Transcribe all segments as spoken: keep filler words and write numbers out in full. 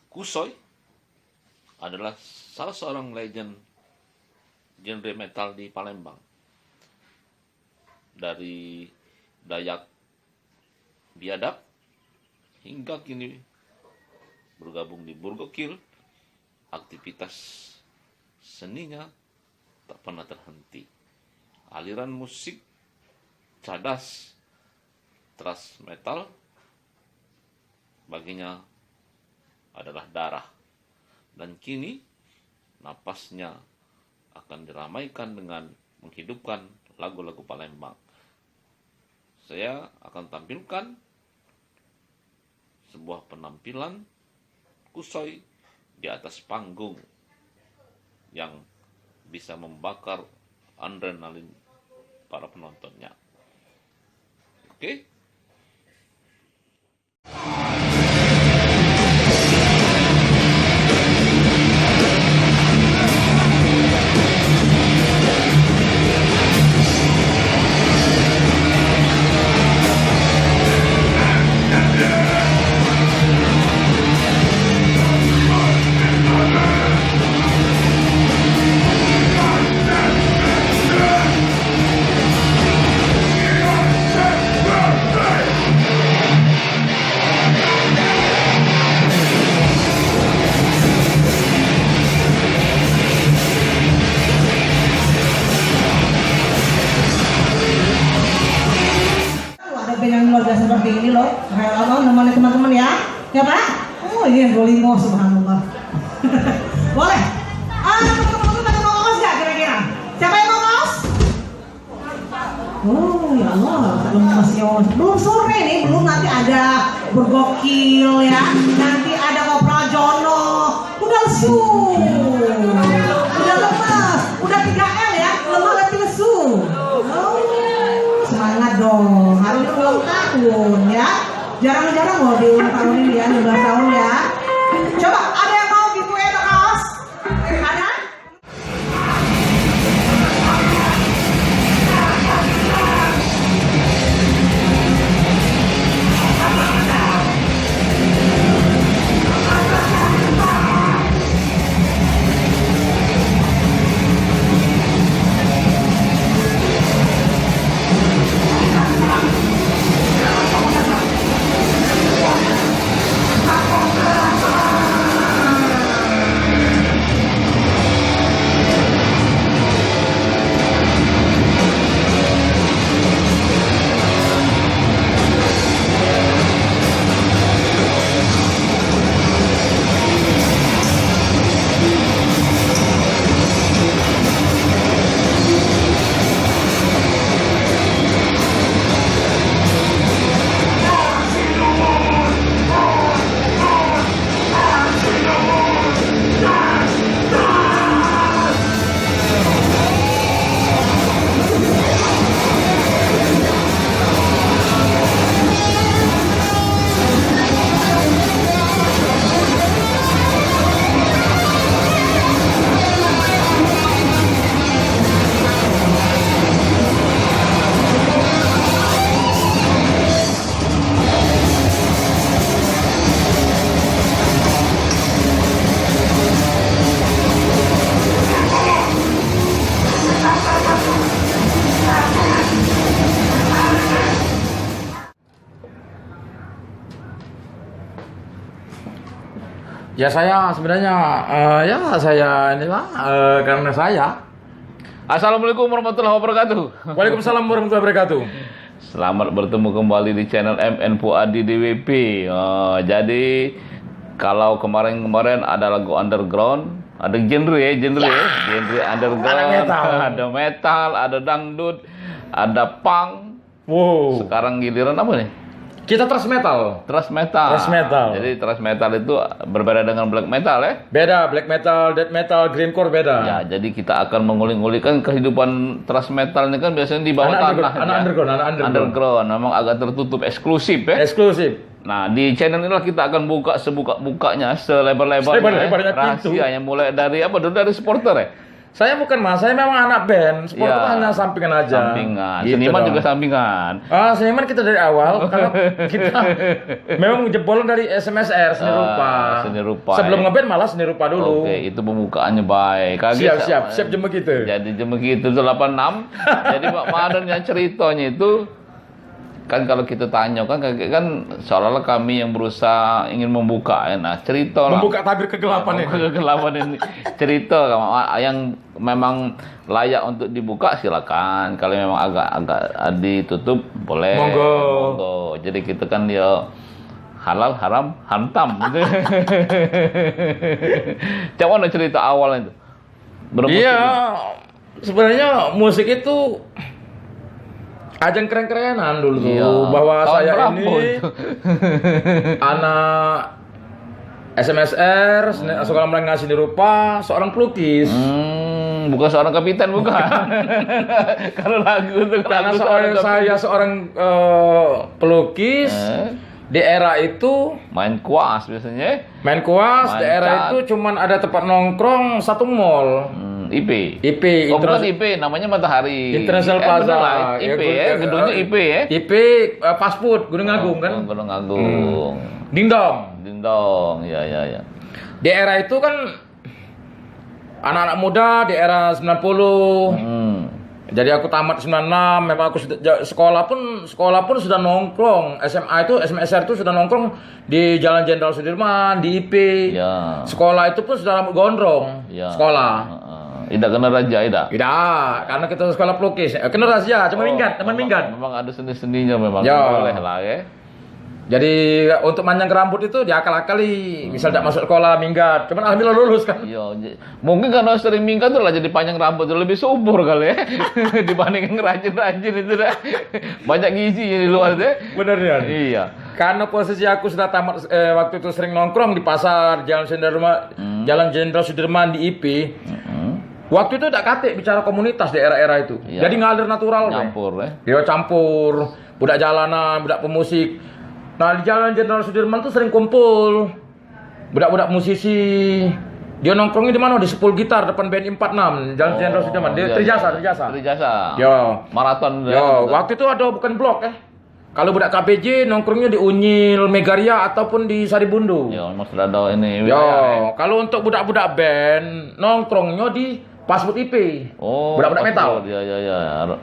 Kusoi adalah salah seorang legend genre metal di Palembang. Dari Dayak Biadab hingga kini bergabung di Burgokil, aktivitas seninya tak pernah terhenti. Aliran musik cadas thrash metal baginya adalah darah. Dan kini napasnya akan diramaikan dengan menghidupkan lagu-lagu Palembang. Saya akan tampilkan sebuah penampilan Kusoi di atas panggung yang bisa membakar adrenalin para penontonnya. Oke? Wah, ada band yang luar biasa seperti ini loh. Rela banget nemenin teman-teman ya. Ya, Pak? Oh, ini yang Probolinggo, subhanallah. Boleh. Ah, teman-teman pada mau ngekos nggak kira-kira? Siapa yang mau ngekos? Oh, ya Allah, belum masih ngekos. Belum sore nih, belum, nanti ada Burgokil ya. Nanti ada Kopral Jono. Udah lesu. Udah lemes. Udah tiga L ya, lemah, letih, lesu. Oh, semangat dong. Hari ini ulang tahun ya. Jarang-jarang loh di ulang tahun ini ya, lima belas tahun ya. Coba ada yang mau gitu ya, kaos? Ada? Ya, saya sebenarnya, eh, ya, saya inilah, eh, karena saya. Assalamualaikum warahmatullahi wabarakatuh. Waalaikumsalam warahmatullahi wabarakatuh. Selamat bertemu kembali di channel M N Fuadi D W P. Eh, jadi, kalau kemarin-kemarin ada lagu underground, ada genre ya, genre ya, genre underground, ada metal. Ada metal, ada dangdut, ada punk. Wow. Sekarang giliran apa nih? Kita thrash metal. Thrash metal. Thrash metal. Jadi thrash metal itu berbeda dengan black metal ya? Beda, black metal, death metal, grindcore beda. Ya, jadi kita akan mengulik-ngulikkan kehidupan thrash metal ini kan biasanya di bawah tanah ya. Anak underground, anak underground. Underground, memang agak tertutup, eksklusif ya. Eksklusif. Nah, di channel inilah kita akan buka sebuka-bukanya, selebar-lebarnya, selebar-lebarnya pintu. Rahasianya mulai dari apa? Dulu dari supporter ya? Saya bukan, Mas, saya memang anak band. Sport itu hanya sampingan aja. Sampingan. Gitu seniman dong. Juga sampingan. Ah, seniman kita dari awal karena kita memang jebolan dari S M S R, seni rupa. Ah, seni rupa, sebelum ya. Ngeband malah seni rupa dulu. Oke, itu pembukaannya baik. Kaget siap, siap, siap jam begitu. Jadi jam begitu tuh delapan enam. Jadi Mak Madon yang ceritanya itu kan kalau kita tanya kan, kan seolah-olah kami yang berusaha ingin membuka, ya. Nah, cerita lah. Membuka tabir kegelapan ini. Membuka kegelapan ini. Cerita kan, yang memang layak untuk dibuka silakan. Kalau memang agak-agak ditutup boleh. Monggo. Monggo. Jadi kita kan ya halal, haram, hantam gitu. Cak mana cerita awalnya itu? Bermusik. Iya, sebenarnya musik itu ajang keren-kerenan dulu tuh, iya, bahwa tahun saya berapa ini itu? Anak S M S R, sekolah menengah seni rupa, seorang pelukis. Hmm, bukan seorang kapiten, bukan. Kalau lagu itu kan karena lagu seorang, seorang saya kapiten. Seorang, eh, pelukis, eh, di era itu main kuas biasanya. Main kuas, main daerah cat. Itu cuman ada tempat nongkrong satu mall. Hmm, I P. I P, oh, bukan Internas-, I P, namanya Matahari. International Plaza. Eh, bener lah, I P ya, ya, gedungnya, eh, I P ya. I P, eh, fast food, Gunung Agung kan? Oh, Gunung Agung. Hmm. Dingdong. Dingdong, ya, ya, ya. Di era itu kan anak-anak muda di era sembilan puluh. Hmm. Jadi aku tamat sembilan enam, memang aku sudah, ja-, sekolah pun, sekolah pun sudah nongkrong. S M A itu, S M S R itu sudah nongkrong di Jalan Jenderal Sudirman, di I P. Ya. Sekolah itu pun sudah rambut gondrong. Ya. Sekolah. Heeh. Idak kena raja, idak? Idak, karena kita sekolah pelukis. Eh, kena raja, cuma minggat, teman minggat. Oh, memang, memang ada seni-seninya memang. Ya. Boleh lah, ya. Jadi, untuk manjang rambut itu diakal-akali. Misal dak masuk sekolah, minggat. Cuman alhamdulillah lulus kan. Iya, j-, mungkin karena sering minggat tu lah jadi panjang rambut tu lebih subur kali ya. Dibandingkan rajin-rajin itu dah. Banyak gizi di luar tu. Bener ya? Iya. Karena posisi aku sudah tamat, eh, waktu itu sering nongkrong di pasar, Jalan Sudirman, Jalan Jenderal Sudirman di I P. Waktu itu dak katik bicara komunitas di era-era itu. Iya. Jadi ngalir natural, weh. Nyampur, eh. Iya, campur. Budak jalanan, budak pemusik. Nah, di Jalan Jenderal Sudirman tuh sering kumpul budak-budak musisi. Dia nongkrongnya di mana? Di Sepul Gitar, depan B N I empat enam, Jalan Jenderal Sudirman. Dia, oh, iya, Trijasa, iya. Trijasa. Trijasa. Yo. Maraton. Yo, waktu itu ada bukan blok, eh. Kalau budak K B J nongkrongnya di Unyil, Megaria ataupun di Saribundu. Ya, memang sudah ada ini. Yo, wilayah, eh. Kalau untuk budak-budak band nongkrongnya di Passwood I P. Oh, budak-budak metal. Passwood, ya, ya, ya.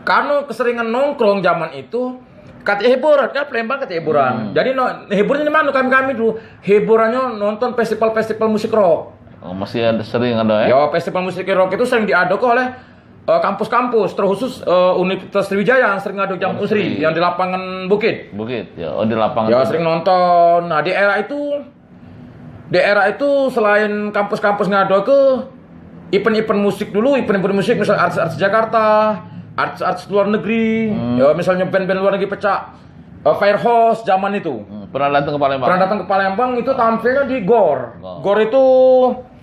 Karena keseringan nongkrong zaman itu, katik hiburan, kan Palembang katik hiburan. Hmm. Jadi, no, hiburannya di mana kami-kami dulu? Hiburannya nonton festival-festival musik rock. Oh, masih ada, sering ada, ya? Ya, festival musik rock itu sering diadakan oleh, eh, kampus-kampus, terkhusus, eh, Universitas Sriwijaya yang sering ada jam Unsri. Unsri yang di lapangan Bukit. Bukit, ya. Oh, di lapangan. Ya, sering nonton. Nah, di era itu Daerah itu selain kampus-kampus ngado ke event-event musik dulu, event-event musik misal artis-artis Jakarta, artis-artis luar negeri, ya misalnya band-band luar negeri pecah, eh, Firehose zaman itu. Hmm, pernah datang ke Palembang? Pernah datang ke Palembang itu tampilnya di Gor. Gor. Gor itu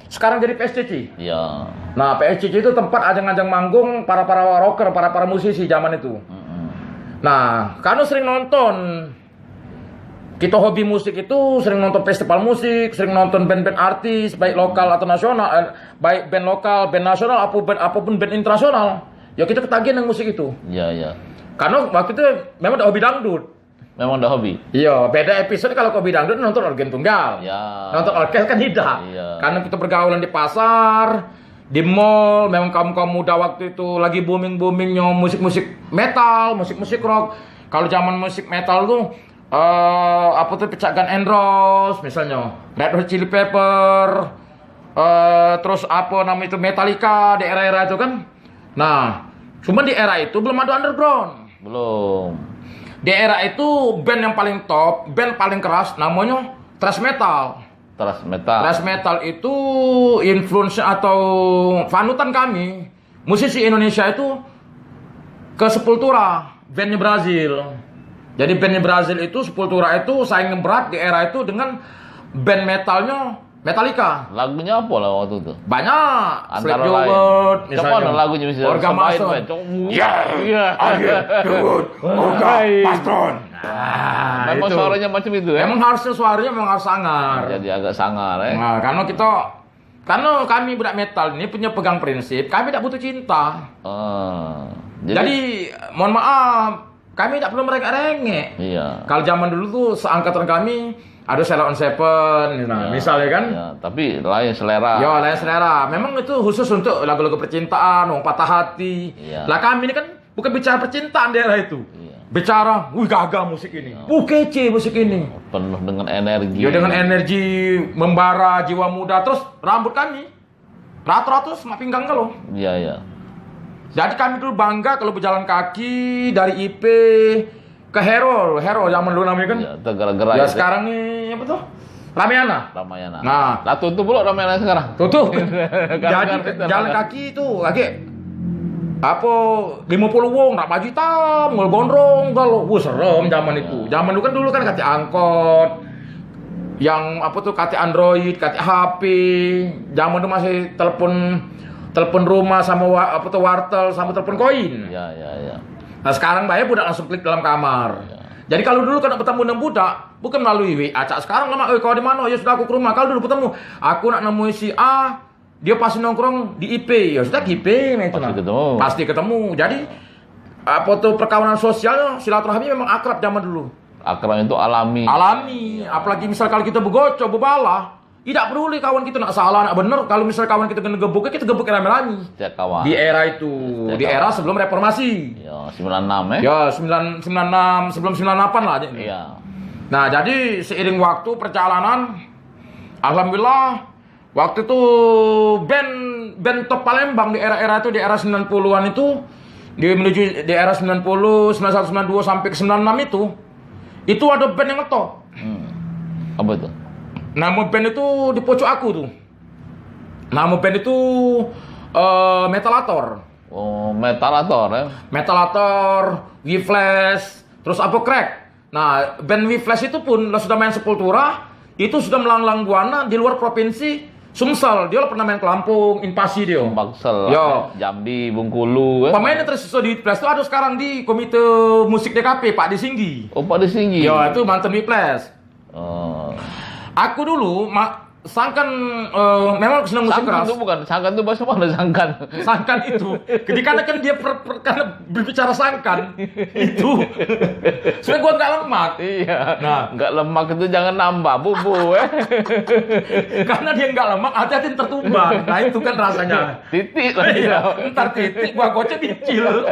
sekarang jadi P S C C. Iya. Nah, P S C C itu tempat ajang-ajang manggung para-para rocker, para-para musisi zaman itu. Hmm. Nah, karena sering nonton Kita hobi musik itu sering nonton festival musik, sering nonton band-band artis, baik lokal atau nasional, eh, baik band lokal, band nasional, apa band, apapun band internasional. Ya kita ketagihan dengan musik itu. Iya, iya. Karena waktu itu memang dah hobi dangdut. Memang dah hobi. Iya, beda episode kalau hobi dangdut nonton organ tunggal. Ya. Nonton orkes kan tidak. Iya. Karena kita pergaulan di pasar, di mall, memang kaum-kaum muda waktu itu lagi booming-boomingnya musik-musik metal, musik-musik rock. Kalau zaman musik metal tuh eh, apa tuh, pecah Guns N' Roses misalnya, Red Hot Chili Pepper, eh, terus apa nama itu, Metallica di era-era itu kan. Nah, cuman di era itu belum ada underground. Belum. Di era itu band yang paling top, band paling keras namanya thrash metal. Thrash metal. Thrash metal itu influence atau panutan kami. Musisi Indonesia itu ke Sepultura, bandnya Brazil. Jadi bandnya Brazil itu, Sepultura itu saing berat di era itu dengan band metalnya Metallica. Lagunya apa lah waktu itu? Banyak. Antara lain. Slipknot, misalnya. Coba lagunya bisa. Organ Master. Ya. Iya. Akhir. Organ Master. Nah, memang itu. Suaranya macam itu, ya? Memang harusnya suaranya memang harus sangar. Jadi agak sangar, ya? Nah, karena kita Karena kami budak metal ini punya pegang prinsip, kami tidak butuh cinta. Ah, jadi, jadi, mohon maaf, kami tidak perlu merengek-rengek. Iya. Kalau zaman dulu tuh seangkatan kami ada Sheila on Seven, nah, iya, misalnya kan. Iya, tapi lain selera. Ya, lain selera. Memang itu khusus untuk lagu-lagu percintaan, wong patah hati. Iya. Lah kami ini kan bukan bicara percintaan daerah itu. Iya. Bicara, wih gagah musik ini. Iya. Wih kece musik ini. Penuh dengan energi. Ya dengan energi membara, jiwa muda. Terus rambut kami rata-rata semak pinggang kalau. Iya, iya. Jadi kami dulu bangga kalau berjalan kaki dari I P ke Hero, Hero zaman dulu namanya kan. Iya, itu gara-gara. Ya itu. Sekarang nih apa tuh? Ramayana. Ramayana. Nah. Lah tutup pula Ramayana sekarang. Tutup. Jadi jalan kaki itu lagi apa lima puluh wong nak baju hitam, gondrong kalau. Wuh, serem zaman itu. Zaman dulu kan dulu kan kate angkot. Yang apa tuh kate Android, kate H P. Zaman tuh masih telepon telepon rumah sama wa- apa tuh wartel sama telepon koin. Iya, iya, iya. Nah, sekarang bae budak langsung klik dalam kamar. Iya. Jadi kalau dulu kena bertemu dengan budak, bukan melalui W A. Cak sekarang lemak, "Oi, kau di mana?" "Ya sudah, aku ke rumah." Kalau dulu bertemu, "Aku nak nemui si A, dia pasti nongkrong di I P." Ya sudah, ke I P nah itu. Pasti ketemu. Pasti ketemu. Jadi apa tuh perkawanan sosial, silaturahmi memang akrab zaman dulu. Akrab itu alami. Alami. Apalagi misal kalau kita begocok, bebalah, tidak peduli kawan kita nak salah, nak bener. Kalau misal kawan kita kena gebuk, kita gebuk rame-rame. Setiap kawan. Di era itu, di era sebelum reformasi. Ya, sembilan enam eh. Ya, sembilan sembilan enam sebelum sembilan delapan lah. Iya. Nah, jadi seiring waktu perjalanan, alhamdulillah, waktu itu band band top Palembang di era-era itu, di era sembilan puluhan itu, di menuju di era sembilan puluh, sembilan satu, sembilan dua sampai ke sembilan enam itu, itu ada band yang ngetop. Hmm. Apa itu? Nama band itu di pojok aku tuh. Nama band itu eh Metalator. Oh, Metalator ya. Metalator, Whiplash, terus apa Crack. Nah, band Whiplash itu pun lah sudah main Sepultura, itu sudah melanglang buana di luar provinsi Sumsel. Dia lah pernah main ke Lampung, Invasi dia. Sumsel, Jambi, Bengkulu eh. Pemain yang tersisa di Whiplash itu ada sekarang di komite musik D K P, Pak Disinggi. Oh, Pak Disinggi. Ya, itu mantan Whiplash. Oh. Aku dulu ma- sangkan eh, memang senang musik keras. Sangkan tuh bukan, sangkan tuh bahasa mana sangkan? Sangkan itu, ketika kan dia per, per, karena berbicara sangkan itu, sebenarnya gua nggak lemak. Iya. Nah, nggak lemak itu jangan nambah bubu eh. Karena dia nggak lemak, hati-hati tertumbang. Nah itu kan rasanya. Titik lah. Iya, ntar titik gua gocek bicil.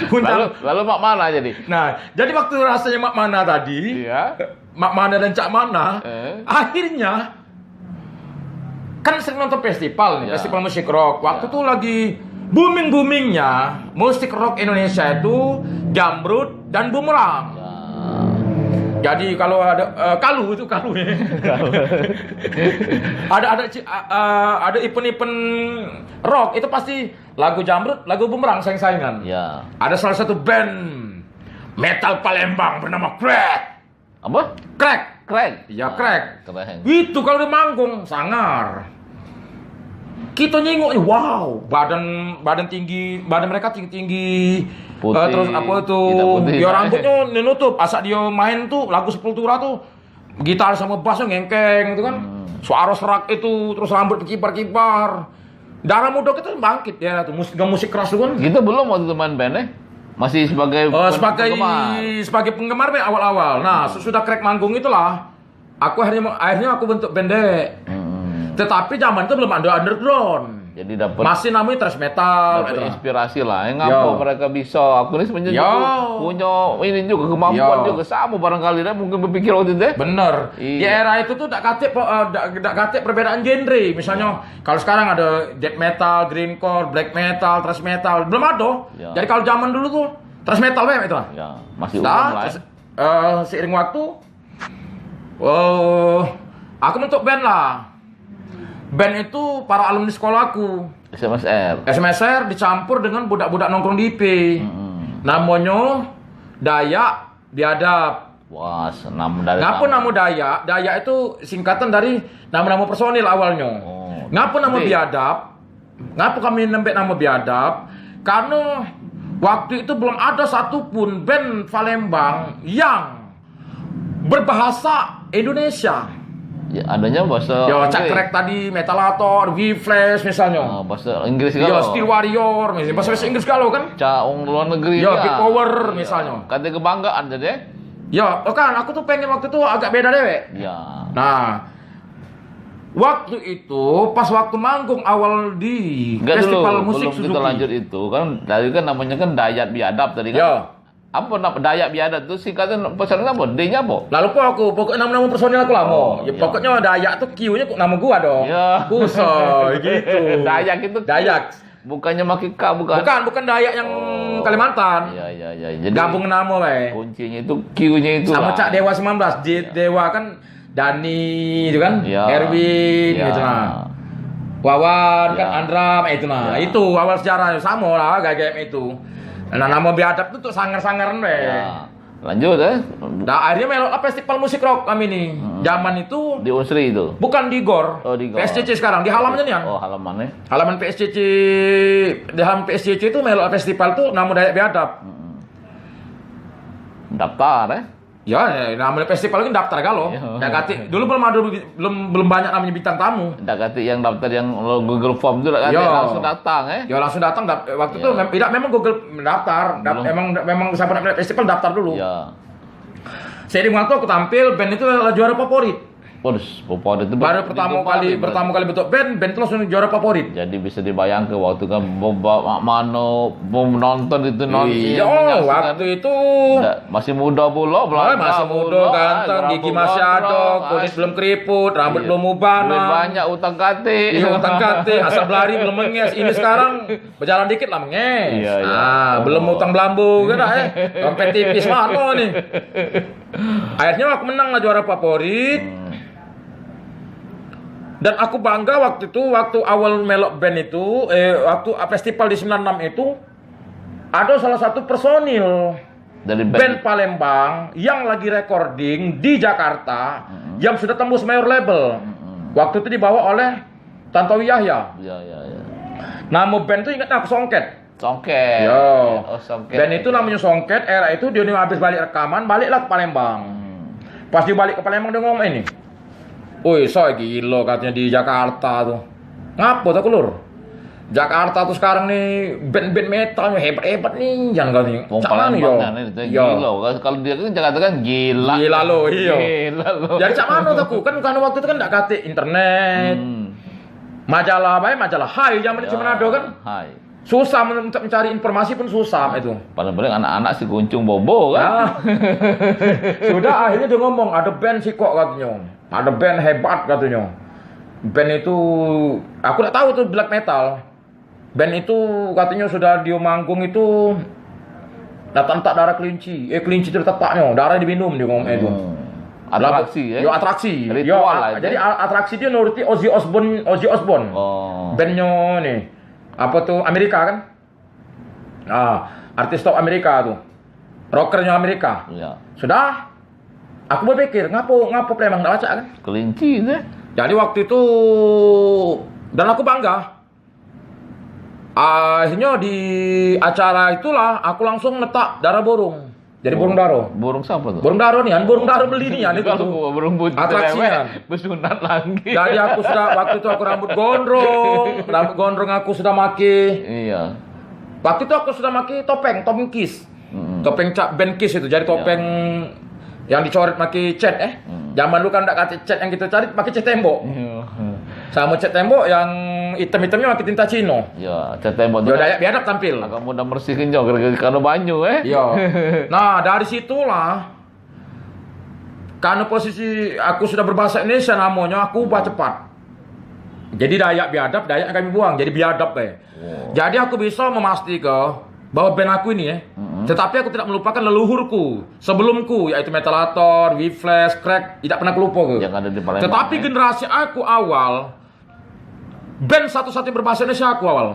Lalu, lalu mak mana jadi? Nah, jadi waktu rasanya mak mana tadi? Iya. Mak Mana dan Cak Mana, eh? Akhirnya kan sering nonton festival nih, ya. Festival musik rock. Waktu ya. Itu lagi booming boomingnya musik rock Indonesia itu Jamrud dan Bumerang. Ya. Jadi kalau ada uh, kalu itu kalu ya. Ada ada uh, ada event-event rock itu pasti lagu Jamrud, lagu Bumerang saing-saingan. Ya. Ada salah satu band metal Palembang bernama Crack. Apa? Crack. Crack. Iya, ah, Crack. Keren. Itu kalau dia manggung sangar. Kita nyengoknya, wow, badan badan tinggi, badan mereka tinggi-tinggi. Putih, eh, terus apa itu? Tidak putih. Ya rambutnya nutup, asal dia main tuh lagu Sepultura tuh gitar sama bassnya ngengkeng gitu kan. Hmm. Suara serak itu, terus rambut berkibar-kibar. Darah muda kita bangkit ya tuh musik musik keras tuh kan. Kita belum waktu itu main band eh. Masih sebagai uh, sebagai penggemar. Sebagai penggemar be awal-awal. Nah, sesudah Crack manggung itulah aku akhirnya akhirnya aku bentuk band dek. Hmm. Tetapi zaman itu belum ada underground. Jadi dapat masih namanya thrash metal. Dapat gitu. Inspirasi lah. Yang ngapa mereka bisa? Aku ini sebenarnya juga punya ini juga kemampuan juga sama barangkali deh mungkin berpikir waktu itu. Bener. Iya. Di era itu tuh tak katik uh, tak, tak katik perbedaan genre. Misalnya kalau sekarang ada death metal, grindcore, black metal, thrash metal, belum ada. Ya. Jadi kalau zaman dulu tuh thrash metal memang itu lah. Ya, masih umum lah. Terus, uh, seiring waktu, oh, aku bentuk band lah. Band itu para alumni sekolahku. S M S R. S M S R dicampur dengan budak-budak nongkrong di I P. Hmm. Namanya Dayak Biadab. Wah, senam dari. Ngapa nama Dayak? Dayak itu singkatan dari nama-nama personil awalnya. Oh, ngapa nama Biadab? Ngapa kami nembek nama Biadab? Karena waktu itu belum ada satu pun band Palembang yang berbahasa Indonesia. Ya, adanya bahasa Yo, Cak Inggris. Crack tadi, Metalator, We Flash misalnya. Ah, bahasa Inggris Yo, segala. Steel Warrior misalnya. Bahasa, bahasa Inggris segala kan? Cak wong luar negeri Yo, ya. Big Power Ya. misalnya. Kata kebanggaan tadi. Ya, kan aku tuh pengen waktu itu agak beda dewek. Ya. Nah, waktu itu pas waktu manggung awal di Enggak festival dulu, musik belum kita Suzuki. Lanjut itu kan tadi kan namanya kan Dayat Biadab tadi kan. Ya. Apa nama Dayat Biadab tu singkatan pesan apa? D-nya apa? Lah lupa aku, pokoknya nama-nama personil aku lama. Oh, Ya, ya. Pokoknya Dayak tu Q-nya kok nama gua dong. Ya. Kusoi gitu. Dayak itu Q. Dayak. Bukannya pakai K, bukan? Bukan, bukan Dayak yang Oh. Kalimantan. Ya, ya, ya. Jadi Gabung nama bae. Kuncinya itu Q-nya itu Sama lah. Cak Dewa sembilan belas. Di Ya. Dewa kan Dani itu kan, Ya. Erwin Ya. gitu nah. Wawan kan Ya. Andra itu nah. Ya. Itu awal sejarah sama lah kayak itu. Nah, nama Biadab tu untuk sangar-sangaran bae. Ya. Lanjut eh. Nah, akhirnya melok lah festival musik rock kami ni. Hmm. Zaman itu Di Unsri itu. Bukan di Gor. Oh, di Gor. P S C C sekarang, di halamannya ni, An. Oh, halamannya. Halaman P S C C, di halaman P S C C itu melok festival tu nama Dayak Biadab. Hmm. Daftar eh. Ya, namanya festival kan daftar galo. Ya. Dak katik, dulu belum ada belum belum banyak namanya bintang tamu. Dak katik yang daftar yang lo Google Form tu dak katik Ya. Langsung datang eh. Ya langsung datang dap- waktu Ya. tu mem- tidak memang Google mendaftar, dap- Belum. Emang memang siapa nak festival daftar dulu. Ya. Seiring waktu aku tampil, band itu adalah juara favorit. Waduh, favorit itu Baru betul pertama kali, hebat. Pertama kali bentuk band, band itu langsung juara favorit. Jadi bisa dibayangkan waktu kan bom mak mano, bom nonton itu nonton. Iya, waktu itu masih muda pula, oh, masih muda, ganteng, gigi masih ada, kulit belum keriput, rambut belum ubanan. Duit banyak, utang katik. Iya, utang katik, asap belari belum menges. Ini sekarang Berjalan dikit lah menges. Iya, iya. Ah, belum utang belambu ke dah eh. Dompet tipis mano ni. Akhirnya aku menang lah juara favorit. Hmm. Dan aku bangga waktu itu, waktu awal melok band itu, eh, waktu festival di sembilan enam itu, ada salah satu personil Dari band band Palembang yang lagi recording di Jakarta, Mm-mm. yang sudah tembus major label. Mm-mm. Waktu itu dibawa oleh Tantowi Yahya. Ya, ya, ya. Nama band tu ingat aku Songket. Songket. Yo. Oh, Songket. Band itu namanya Songket, era itu dia ni habis balik rekaman, baliklah ke Palembang. Hmm. Pas dia balik ke Palembang dia ngomong ini. Oi, soy gilo katanya di Jakarta tu. Ngapo tu, Lur? Jakarta tu sekarang ni band-band metalnya hebat-hebat ni, yang katanya. Wong Palembang kan itu gilo. Kalau dia kan Jakarta kan gila. Gila lo, iyo. Gila lo. Jadi cak mano tu aku? Kan karena waktu itu kan dak katik internet. Hmm. Majalah bae, majalah Hai zaman itu cuma ada kan. Hai. Susah men- untuk mencari informasi pun susah itu. Paling-paling anak-anak si Guncung Bobo kan. Ah. Sudah akhirnya dia ngomong, ada band sikok katanya. Ada band hebat katanya. Band itu, aku tak tahu tu black metal. Band itu katanya sudah dia manggung itu datang tak darah kelinci. Eh, kelinci itu tetaknya, darah diminum dia ngomong itu. Hmm. Atraksi, eh? Yo, atraksi. Ritual lah itu. Jadi a- atraksi dia nuruti Ozzy Osbourne, Ozzy Osbourne. Oh. Bandnya ni. Apa tu, Amerika kan? Ah, artis top Amerika tu. Rockernya Amerika. Iya. Sudah. Aku berpikir, ngapo ngapo Palembang dak pacak kan? Kelinci tu. Jadi waktu itu dan aku bangga. Akhirnya di acara itulah aku langsung netak darah burung. Jadi burung daro. Burung siapa tu? Burung daro ni, burung daro beli ni, itu burung putih. Atraksi dewek, besunat lagi. Jadi aku sudah waktu itu aku rambut gondrong, rambut gondrong aku sudah make. Iya. Waktu itu aku sudah make topeng, topeng Kiss. Mm-mm. Topeng cap band Kiss itu, jadi topeng yang dicoret make cat eh. Mm. Zaman dulu kan dak katik cat yang kita cari, make cat tembok. Iya. Sama cat tembok yang item-itemnya make tinta Cino. Ya, cat tembok tu. Yo, kan Dayak Biadab tampil. Agak mudah bersihkan juga gara-gara kena banyu eh. Iya. Nah, dari situlah karena posisi aku sudah berbahasa Indonesia namanya, aku ubah cepat. Jadi Dayak Biadab, Dayak kami buang, jadi Biadab eh. Wow. Jadi aku bisa memastikan bahwa band aku ini eh. Mm-mm. Tetapi aku tidak melupakan leluhurku sebelumku, yaitu Metalator, We Flash, Crack, tidak pernah kelupa ke. Yang ada di Palembang. Tetapi eh. Generasi aku awal band satu-satunya berbahasa Indonesia aku awal.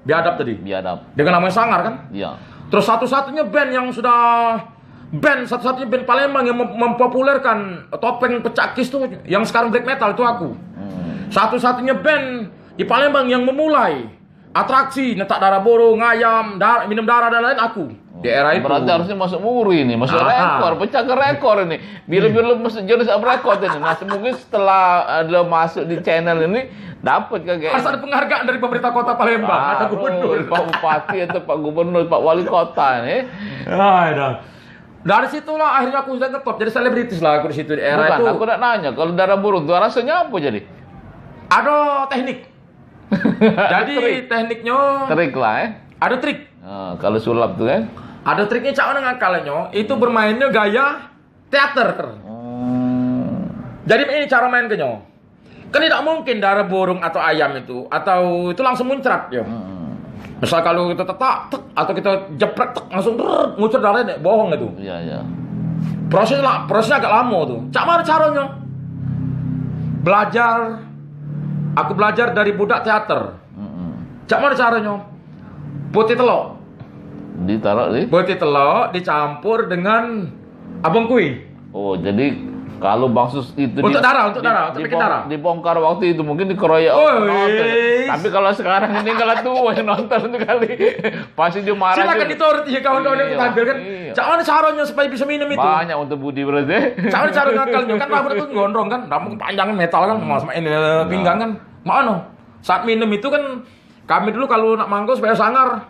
Biadab tadi. Biadab. Dengan namanya Sangar kan? Iya. Terus satu-satunya band yang sudah band satu-satunya band Palembang yang mem- mempopulerkan topeng pecak Kiss tuh yang sekarang black metal itu aku. Hmm. Satu-satunya band di Palembang yang memulai atraksi netak darah burung, ayam, dar- minum darah dan lain aku. Di era itu. Berarti harusnya masuk muri nih, masuk rekor, pecahkan rekor ini. Bila-bila masuk Guinness Book of Record ini. Nah, mungkin setelah ada masuk di channel ini, dapat kagak? Harus ada penghargaan dari pemerintah kota Palembang, atau gubernur. Pak Bupati atau Pak Gubernur, Pak Wali Kota nih. Aduh. Dari situlah akhirnya aku sudah ngetop, jadi selebritis lah aku di situ di era itu. Bukan, aku nak nanya, kalau darah burung tuh rasanya apa jadi? Ada teknik. Jadi tekniknya. Trik lah, eh. Ada trik. Nah, kalau sulap tuh kan? Ada triknya, cak mana ngakalnya? Itu bermainnya gaya teater. Hmm. Jadi ini cara main kenyo. Kan tidak mungkin darah burung atau ayam itu, atau itu langsung muncrat ya. Hmm. Misal kalau kita tetak, tek, atau kita jeprek, tek, langsung drrrr, ngucur darahnya, bohong itu. Iya, iya. Proses lah, prosesnya agak lama tuh. Cak mana caranya? Belajar, aku belajar dari budak teater. Mm-mm. Cak mana caranya? Putih telok. Ditaruh di? Putih telok dicampur dengan abang kui. Oh, jadi kalau Bang Sus itu untuk di-, darah, untuk di-, darah, untuk bikin dibong-, darah. Dibongkar waktu itu mungkin dikeroyok penonton. Tapi kalau sekarang ini kalau tuh yang nonton tuh kali, pasti dia marah. Silakan juga. Diturut ya kawan-kawan yang tampil kan. Iya. Cak mana caranya supaya bisa minum itu? Banyak untuk budi berarti. Cak mana cara ngakalnya kan, rambut itu gondrong kan, rambut panjang metal kan, mas main pinggang kan. Mana? Saat minum itu kan, kami dulu kalau nak manggung supaya sangar,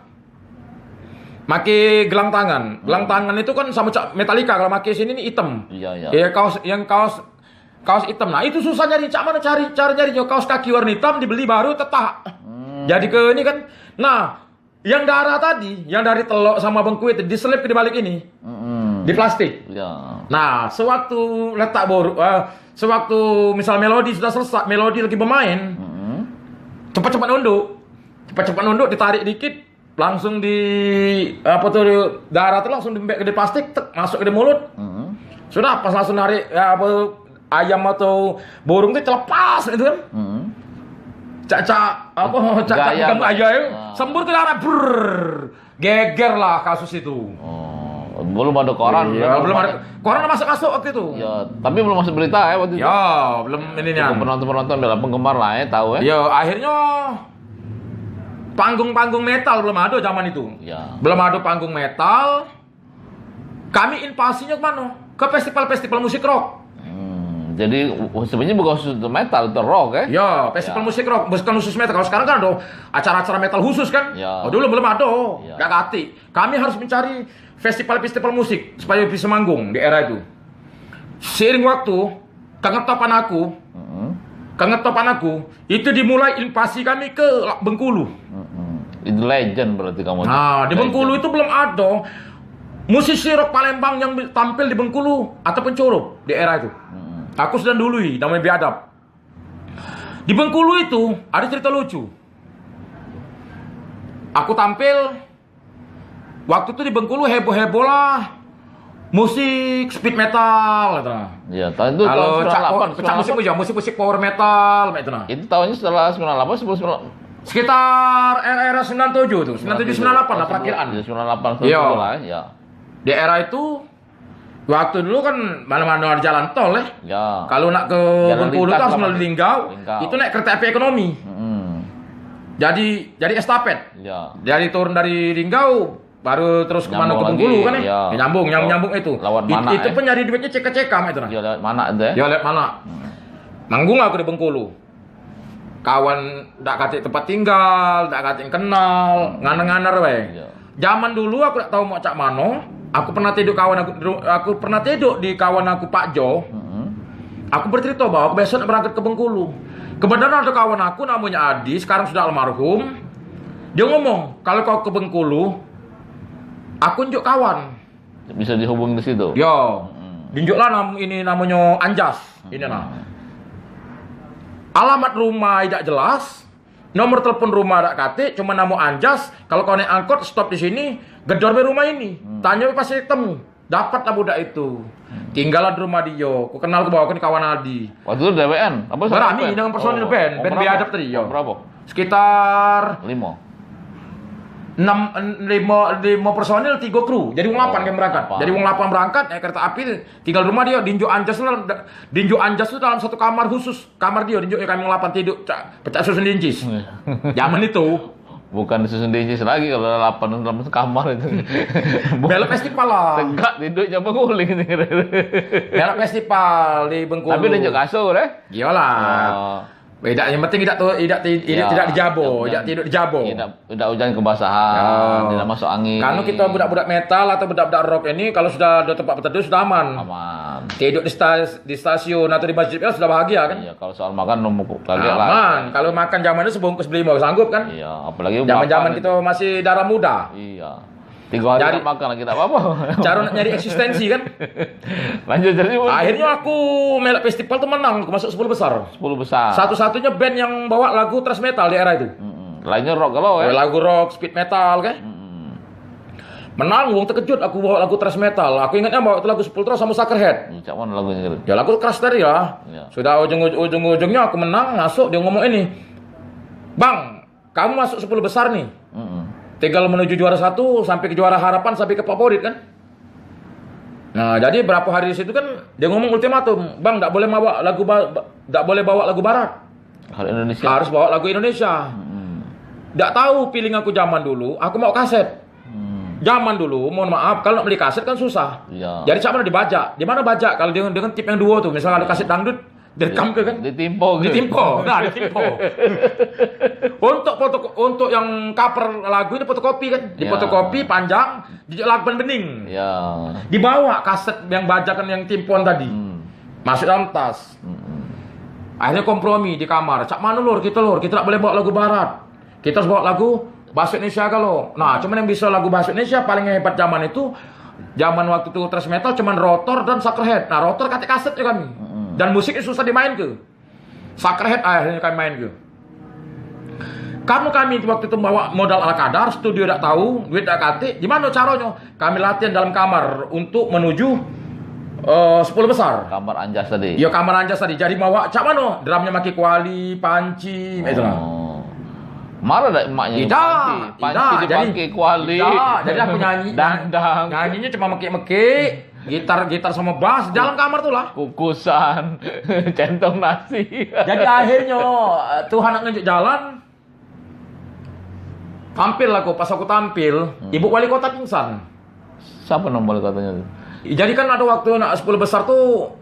make gelang tangan. Gelang tangan itu kan sama cak Metallica, kalau make sini ni hitam. Iya, iya. Ya, kaos, yang kaos, kaos hitam. Nah, itu susah nyari, cak mana cari, cara nyari kaos kaki warna hitam dibeli baru tetak. Hmm. Jadi ke ini kan. Nah, yang darah tadi, yang dari telok sama bengkui itu diselip di balik ini. Mm-mm. Di plastik. Ya. Nah, sewaktu letak boru, eh, sewaktu misal melodi sudah selesai, melodi lagi bermain, mm-mm, cepat-cepat nunduk. Cepat-cepat nunduk, ditarik dikit, langsung di, apa tuh, darah tuh langsung diembek ke di plastik, tek, masuk ke di mulut. Mm-mm. Sudah, pas langsung narik, ya, apa, ayam atau burung tuh terlepas itu kan. Mm-mm. Cak-cak, apa, cak-cak gaya, kamu itu. Aja ya. Ah. Sembur ke darah, brrrr. Geger lah kasus itu. Oh, belum ada koran, iya, belum ada. Koran masuk-masuk waktu itu. Ya, tapi belum masuk berita ya waktu itu. Ya, belum ininya. Penonton-penonton, bela penggemar lah ya, tahu ya. Ya, akhirnya panggung-panggung metal belum ada zaman itu. Ya. Belum ada panggung metal. Kami invasinya ke mana? Ke festival-festival musik rock. Hmm, jadi u-, sebenarnya bukan khusus untuk metal, untuk rock ya? Ya, festival musik rock, bukan khusus metal. Kalau sekarang kan ada acara-acara metal khusus kan? Ya. Oh, dulu belum ada. Ya. Gak katik. Kami harus mencari festival-festival musik supaya bisa manggung di era itu. Seiring waktu, kengetopan aku, mm-mm, kengetopan aku, itu dimulai invasi kami ke Bengkulu. Mm-mm. Itu legend berarti kamu. Nah, di Bengkulu itu belum ada musisi rock Palembang yang tampil di Bengkulu ataupun Curup di era itu. Mm-mm. Aku sedang dului, namanya Biadab. Di Bengkulu itu ada cerita lucu. Aku tampil, waktu itu di Bengkulu heboh-heboh lah musik speed metal gitu. Iya, tahun itu. Kalau tahun cak, sembilan delapan, cak musik, ya, musik-musik power metal, mak itu nah. Itu tahunnya setelah sembilan delapan, sebelum sembilan delapan? Sekitar era, era sembilan tujuh tuh, sembilan tujuh, sembilan delapan lah, sembilan tujuh, perakiraan. Iya, sembilan delapan, sembilan tujuh lah, ya. Di era itu, waktu dulu kan mana-mana ada jalan tol, eh. Ya. Kalau nak ke Bengkulu tuh harus melalui Linggau. Linggau. Itu naik kereta api ekonomi. Mm-mm. Jadi, jadi estafet. Ya. Dari turun dari Linggau, baru terus ke mana, ke Bengkulu kan, eh? Ya. Ya, nyambung, nyambung itu. Lewat Manak, itu pun nyari duitnya cekak-cekak mak itu nah. Ya, lewat Manak itu, eh. Ya, lewat Manak. Hmm. Manggung aku di Bengkulu. Kawan dak katik tempat tinggal, dak katik kenal, nganer-nganer bae. Iya. Zaman dulu aku dak tahu mau cak mano, aku pernah tiduk kawan aku, aku pernah tiduk di kawan aku Pak Jo. Mm-mm. Aku bercerita bahwa aku besok nak berangkat ke Bengkulu. Kebetulan ada kawan aku namanya Adi, sekarang sudah almarhum. Dia ngomong, "Kalau kau ke Bengkulu, aku njuk kawan." Bisa dihubungi di situ. Yo. Mm-mm. Diunjuklah nam-, ini namanya Anjas. Ini nah. Mm-mm. Alamat rumah tidak jelas, nomor telepon rumah dak katik, cuma nama Anjas. Kalau kau naik angkot, stop di sini, gedor be rumah ini. Hmm. Tanya be pasti ketemu. Dapatlah budak itu. Hmm. Tinggallah di rumah dia. Ku kenal ke bawah, ku ni kawan Adi. Waktu itu dewean, apa? Berami dengan personil band, band Biadab tadi, yo. Berapa? Sekitar lima. Enam, lima, lima personil, tiga kru. Jadi wong lapan yang berangkat. Lapan. Jadi wong lapan berangkat, naik kereta api, tinggal rumah dia, dinjuk Anjas tu dalam, dinjuk Anjas tu dalam satu kamar khusus. Kamar dia, dinjuk kami wong lapan tiduk, cak, pecak susun dincis. Iya. Zaman itu. Bukan susun D J lagi kalau delapan dalam kamar itu. Melok festival lah. Tegak tidur jangan bangun. Melok festival di Bengkulu. Tapi dia njuk kasur, eh? Iyalah. Oh. Idak, yang penting idak tu, idak ti-, idak, ya, tidak dijabo, yang idak penting tiduk dijabo. Idak, idak hujan kebasahan, oh, tidak masuk angin. Kalau kita budak-budak metal atau budak-budak rock ini, kalau sudah ada tempat berteduh, sudah aman. Aman. Tiduk di stas-, di stasiun atau di masjid, ya sudah bahagia, kan? Iya, kalau soal makan, nombor kaget lah. Aman. Kalau makan zaman itu sebungkus beli mau sanggup, kan? Iya, apalagi zaman-zaman makan kita itu masih darah muda. Iya. Tiga hari tak makan lagi tak apa-apa. Cara nak nyari eksistensi, kan? Lanjut jadi. Akhirnya aku melok festival tu menang, aku masuk sepuluh besar. Sepuluh besar. Satu-satunya band yang bawa lagu thrash metal di era itu. Mm-mm. Lainnya rock kalau, ya? Lagu rock, speed metal, kan? Mm-mm. Menang, wong terkejut aku bawa lagu thrash metal. Aku ingatnya bawa tu lagu Sepultura sama Suckerhead. Hmm, cak mana lagunya gitu? Ya, lagu keras tadi lah. Ya. Sudah ujung-, ujung-ujungnya aku menang, masuk, dia ngomong ini, "Bang, kamu masuk sepuluh besar nih. Mm-mm. Tinggal menuju juara satu, sampai ke juara harapan, sampai ke favorit, kan?" Nah, jadi berapa hari di situ kan dia ngomong ultimatum, "Bang, ndak boleh bawa lagu ba-, ba-, ndak boleh bawa lagu barat. Harus Indonesia. Harus bawa lagu Indonesia." Mm-mm. Ndak tahu feeling aku zaman dulu, aku mau kaset. Hmm. Zaman dulu, mohon maaf, kalau nak beli kaset kan susah. Iya. Jadi, cak mana dibajak? Di mana bajak? Kalau dengan, dengan tip yang duo tu, misalnya ada kaset dangdut, direkam ke, kan? Ditimpo ke? Ditimpo. Nah, ditimpo. Untuk foto, untuk yang cover lagu ini fotokopi, kan? Difotokopi, ya, panjang, dijak lakban bening. Ya. Dibawa kaset yang bajakan yang timpoan tadi. Hmm. Masuk dalam tas. Hmm. Akhirnya kompromi di kamar. "Cak mana, Lur? Kita, Lur, kita tak boleh bawa lagu barat. Kita harus bawa lagu bahasa Indonesia galo." Nah, cuman yang bisa lagu bahasa Indonesia paling hebat zaman itu, zaman waktu itu thrash metal cuman Rotor dan Suckerhead. Nah, Rotor katek kaset je kami. Mm-mm. Dan musiknya susah dimain ke. Suckerhead akhirnya kami main ke. Karena kami waktu itu bawa modal ala kadar, studio dak tahu, duit dak katik, gimana caranya? Kami latihan dalam kamar untuk menuju, eh, sepuluh besar. Kamar anjas tadi. Ya, kamar anjas tadi. Jadi bawa cak mano? Drumnya pakai kuali, panci, mak itu lah. Oh. Marah dak emaknya? Idak, panci, panci idak. Jadi, dipakai kuali. Idak. Jadi aku nyanyi, dangdang. Nyanyinya cuma mekik-mekik, gitar, gitar sama bass dalam kamar tu lah. Kukusan, centong nasi. Jadi akhirnya, eh, Tuhan nak nunjuk jalan. Tampil aku, pas aku tampil, hmm, ibu wali kota pingsan. Siapa nama wali kotanya tu? Jadi kan ada waktu nak sepuluh besar tu,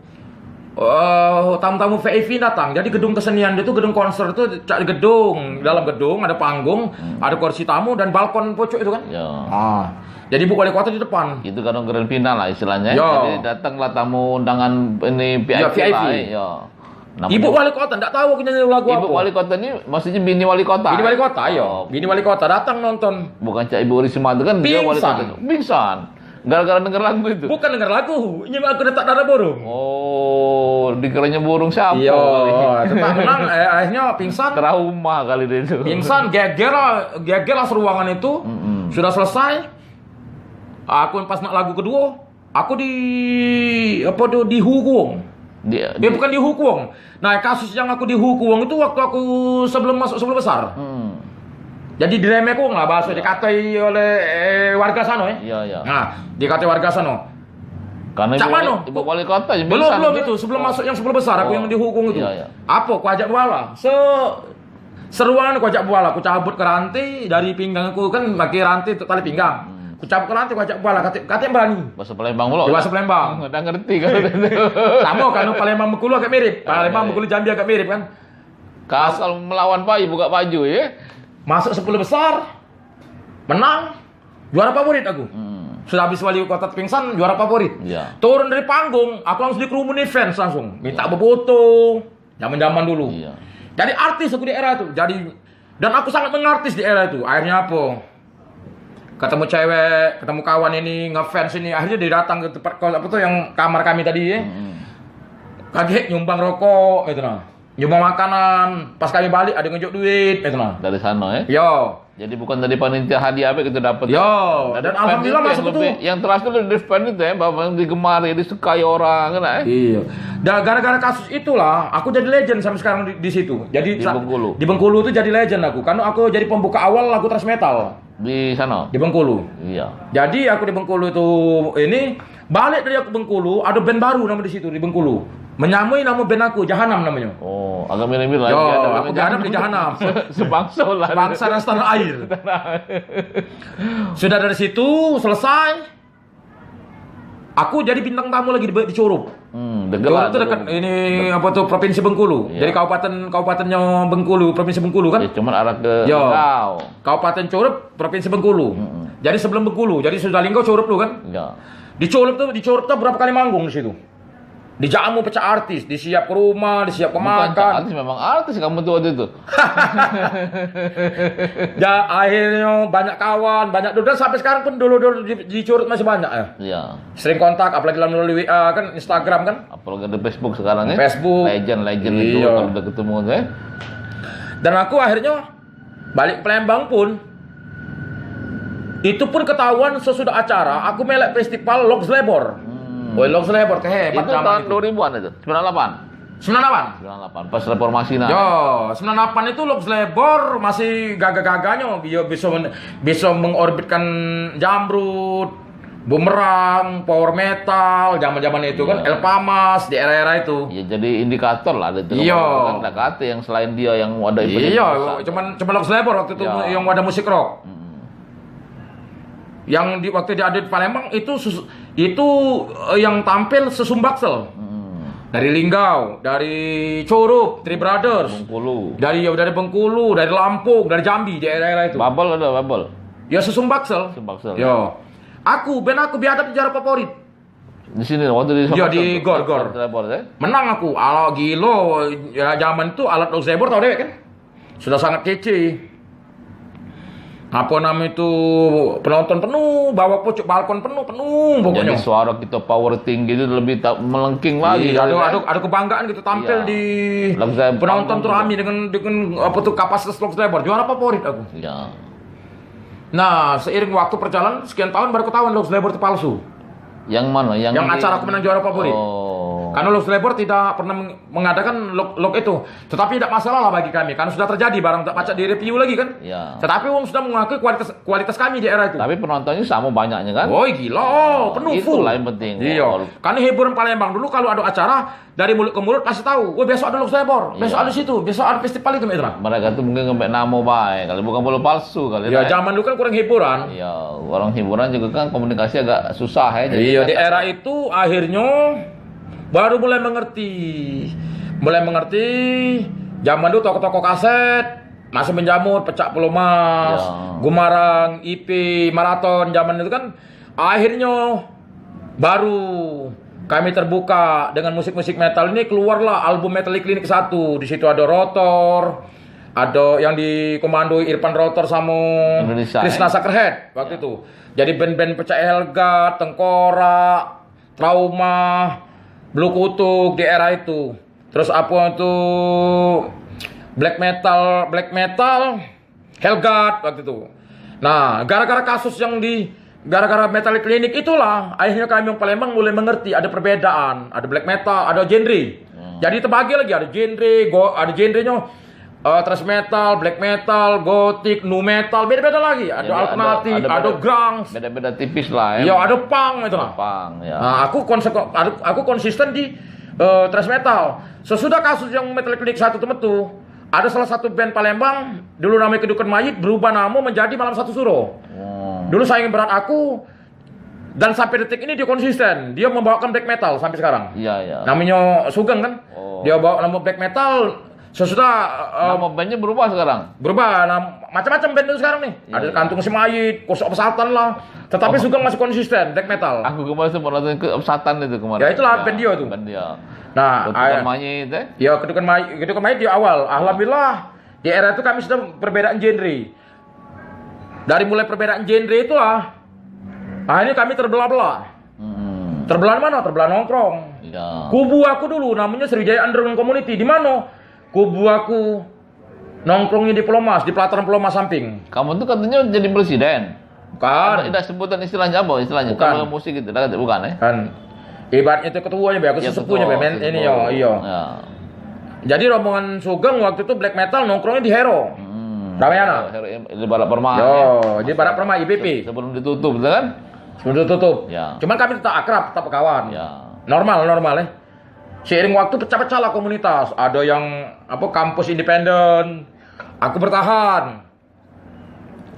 eh, tamu-tamu V I P datang. Jadi gedung kesenian dia tu, gedung konser tu, cak gedung, dalam gedung ada panggung, hmm, ada kursi tamu dan balkon pucuk itu kan. Ya. Ah. Jadi ibu wali kota di depan. Itu kan grand final lah istilahnya. Ya. Jadi datanglah tamu undangan ini V I P, ya, V I P lah, eh. Ya. Namanya ibu wali kota, ndak tahu aku nyanyi lagu apa. Ibu wali kota ni maksudnya bini wali kota? Bini wali kota, iya. Oh. Bini wali kota datang nonton. Bukan cak Ibu Risma tu kan, dia wali kota tu. Pingsan. Pingsan. Gara-gara denger lagu itu. Bukan denger lagu, ini aku letak darah burung. Oh, dikiranya burung siapa kali? Iya, tetap menang, eh, akhirnya pingsan. Trauma kali dia itu. Pingsan, geger lah, geger lah seruangan itu. Mm-mm. Sudah selesai. Aku pas nak lagu kedua, aku di, apa tu, dihukum. Di, dia di bukan dihukum. Nah, kasus yang aku dihukum itu waktu aku sebelum masuk sepuluh besar. Hmm. Jadi diremehkan lah bahasa, iya, dikatai oleh, eh, warga sana, eh. Iya, iya. Nah, dikatai warga sana. Karena cak ibu, mana? Ibu wali kota yang belum, pingsan belum itu. Itu sebelum, oh, masuk yang sepuluh besar, aku, oh, yang dihukum itu. Iya, iya. Apa? Ku ajak buala. Se-, seruan ku ajak buala, ku cabut ke rantai dari pinggang aku, kan pakai rantai untuk tali pinggang. Hmm. Ku cabut ke rantai, ku ajak buala, katik, katik berani. Bahasa Palembang pula. Bahasa Palembang. Dah ngerti kan? Sama kan, Palembang Bengkulu agak mirip. Ah, Palembang, iya, iya. Bengkulu Jambi agak mirip kan. Kalau melawan bayi buka baju ya. Masuk sepuluh besar, menang, juara favorit aku. Hmm. Sudah habis wali kota pingsan, juara favorit. Iya. Turun dari panggung, aku langsung dikerumuni fans langsung. Minta, iya, befoto. Zaman-zaman dulu. Iya. Jadi artis aku di era itu. Jadi, dan aku sangat mengartis di era itu. Akhirnya apa? Ketemu cewek, ketemu kawan ini, ngefans ini, akhirnya dia datang ke tempat kos, apa tuh, yang kamar kami tadi ya. Mm-mm. Kaget, nyumbang rokok gitu nah. Nyumbang makanan, pas kami balik ada ngejuk duit gitu nah. Dari sana ya. Yo. Jadi bukan dari panitia hadiah apa kita dapat. Yo, dan alhamdulillah masuk itu. Yang terakhir udah di-fan itu ya, bahwa yang digemari, disukai orang kan, eh? Iya. Dan gara-gara kasus itulah, aku jadi legend sampai sekarang di, di situ. Jadi di Bengkulu. Di Bengkulu tuh jadi legend aku, karena aku jadi pembuka awal lagu thrash metal. Di sana? Di Bengkulu. Iya. Jadi aku di Bengkulu itu ini, balik dari aku Bengkulu, ada band baru nama di situ, di Bengkulu. Menyamai nama band aku, Jahanam namanyo. Oh, agak mirip-mirip lah. Yo, aku Jahanam di Jahanam. Sebangsa lah. Bangsa dan setanah air. Sudah dari situ selesai, aku jadi bintang tamu lagi di, di Curup. Hmm, dekat Curup lah, tu dekat Curup. Ini apa tu, Provinsi Bengkulu. Iya. Jadi kabupaten, kabupatennya Bengkulu, Provinsi Bengkulu kan? Ya, cuman arah ke Yo. Linggau. Kabupaten Curup, Provinsi Bengkulu. Mm-mm. Jadi sebelum Bengkulu, jadi sudah Linggau, Curup dulu kan? Ya. Di Curup tu, di Curup tu berapa kali manggung di situ? Dijamu pecah artis, disiap ke rumah, disiap ke Bukan makan. Artis, memang artis kamu tu waktu itu. Ya, akhirnya banyak kawan, banyak dulu. Dan sampai sekarang pun dulu-dulu di, di Curup masih banyak ya. Iya. Sering kontak, apalagi dalam melalui W A kan, Instagram kan. Apalagi ada Facebook sekarang ya. Facebook. Legend-legend itu Iya. Kalau udah ketemu ya. Dan aku akhirnya balik ke Palembang pun, itu pun ketahuan sesudah acara, aku melek festival Logs Lebor. Hmm. Woi, Logs Lebor, kehebat Itu zaman tahun itu. dua ribuan itu, sembilan delapan. Sembilan delapan? Sembilan delapan, pas reformasi nah. Yo, sembilan delapan itu Logs Lebor masih gagah-gagahnya, dia bisa men- bisa mengorbitkan Jamrud, Bumerang, Power Metal, zaman-zaman itu kan, Iya. Elpamas, di era-era itu. Ya, jadi indikator lah, ada itu Iya. Kan, ndak kate yang selain dia yang ada event Iya, besar. cuman, cuman Logs Lebor waktu itu Iya. yang ada musik rock. Mm-mm. Yang di, waktu dia ada di Palembang itu sus- itu eh, yang tampil Sesumbaksel. Mm. Dari Linggau, dari Curup, Three Brothers. Bengkulu. Dari ya, dari Bengkulu, dari Lampung, dari Jambi, di era-era itu. Babel ada, Babel. Ya, Sesumbaksel. Sesumbaksel. Yo. Aku, band aku biadab juara favorit. Di sini waktu di Iya, di Sumbaksel. Gor, Gor. Gor, Gor, eh? Menang aku. Ala gilo, ya zaman tu alat Logs Lebor tau dewek kan? Sudah sangat kece. Apa nama itu, penonton penuh, bawah pucuk balkon penuh, penuh pokoknya. Jadi suara kita power tinggi itu lebih tak melengking lagi. Iya, ada, kan? ada, ada kebanggaan gitu tampil Iya. di Logs Lebor penonton tuh tampil rame gitu. dengan dengan apa tuh kapasitas Logs Lebor. Juara favorit aku. Iya. Nah, seiring waktu perjalanan sekian tahun baru ketahuan Logs Lebor itu palsu. Yang mana? Yang Yang di acara aku menang juara favorit. Oh. Karena Logs Lebor tidak pernah meng- mengadakan log, log itu. Tetapi tidak masalah lah bagi kami karena sudah terjadi barang tak pacak di-review lagi kan. Ya. Tetapi wong sudah mengakui kualitas kualitas kami di era itu. Tapi penontonnya sama banyaknya kan? Woi gila, oh, penuh full. Itulah yang penting. Iya. Karena hiburan Palembang dulu kalau ada acara dari mulut ke mulut pasti tahu. Woi besok ada Logs Lebor, besok Iya. ada situ, besok ada festival itu, Mitra. Mereka tuh mungkin ngambil nama baik kali, bukan bola palsu kali. Ya, zaman dulu kan kurang hiburan. Iya, orang hiburan juga kan komunikasi agak susah ya. Iya, di era itu akhirnya baru mulai mengerti. Mulai mengerti zaman dulu toko-toko kaset masih menjamur, Pecak Pelumas, Ya. Gumarang, I P, Maraton zaman itu kan akhirnya baru kami terbuka dengan musik-musik metal ini keluarlah album Metal Clinic satu. Di situ ada Rotor, ada yang dikomandoi Irfan Rotor sama Indonesia, Krisna eh? Sakerhead waktu Ya. itu. Jadi band-band Pecah Helga, Tengkorak, Trauma, Blue Kutuk di era itu. Terus apa tu black metal, black metal, Hellgat waktu itu. Nah, gara-gara kasus yang di gara-gara Metal Clinic itulah akhirnya kami yang Palembang mulai mengerti ada perbedaan, ada black metal, ada genre. Hmm. Jadi terbagi lagi ada genre, go, ada genrenya eh, thrash metal, black metal, gothic, nu metal, beda-beda lagi. Ada Jadi alternatif, ada, ada ada beda- grunge. Beda-beda tipis lah ya. Ya, ada punk itu lah. Punk ya. Nah, aku konsep aku, aku konsisten di eh, thrash metal. Sesudah kasus yang Metal Clinic satu itu metu, ada salah satu band Palembang dulu namanya Kedukan Mayit berubah nama menjadi Malam Satu Suro. Hmm. Dulu saingan berat aku dan sampai detik ini dia konsisten. Dia membawakan black metal sampai sekarang. Iya, iya. Namanya Sugeng kan? Oh. Dia bawa nama black metal sesudah eh, Nama bandnya berubah sekarang. berubah nah, macam-macam band itu sekarang nih. Iya, Ada iya. Kantung Semait, Kosok Pesatan lah. Tetapi Oh. Sugeng masih konsisten black metal. Aku kemarin sempat nonton ke Pesatan itu kemarin. Ya, itulah Ya, band dia tuh. Band dia. Nah, Kedukan ah, Mayit eh. Ya, Kedukan Mayit, Kedukan Mayit di awal. Alhamdulillah di era itu kami sudah perbedaan genre. Dari mulai perbedaan genre itulah akhirnya kami terbelah-belah. Hmm. Terbelah mana? Terbelah nongkrong. Ya. Kubu aku dulu namanya Sriwijaya Underground Community. Di mana? Kubu aku nongkrongnya di Pelomas, di pelataran Pelomas samping. Kamu tuh katanya jadi presiden. Bukan. Ada, ada sebutan istilahnya apa? Istilahnya Bukan. Kalau musik gitu, dah, bukan eh? Kan ibaratnya itu ketuanya be, aku Ya, sesepuhnya be, ketua, men, ini sesepuh. yo, iyo. Ya. Jadi rombongan Sugeng waktu itu black metal nongkrongnya di Hero. Hmm. Ramayana. Hero, Hero, di Barat Perma. Yo, ya. di Barat Perma, I B P. Se- sebelum ditutup, betul kan? Sebelum ditutup. Ya. Cuman kami tetap akrab, tetap berkawan. Ya. Normal, normal eh. Seiring waktu pecah-pecah lah komunitas. Ada yang apa, kampus independen. Aku bertahan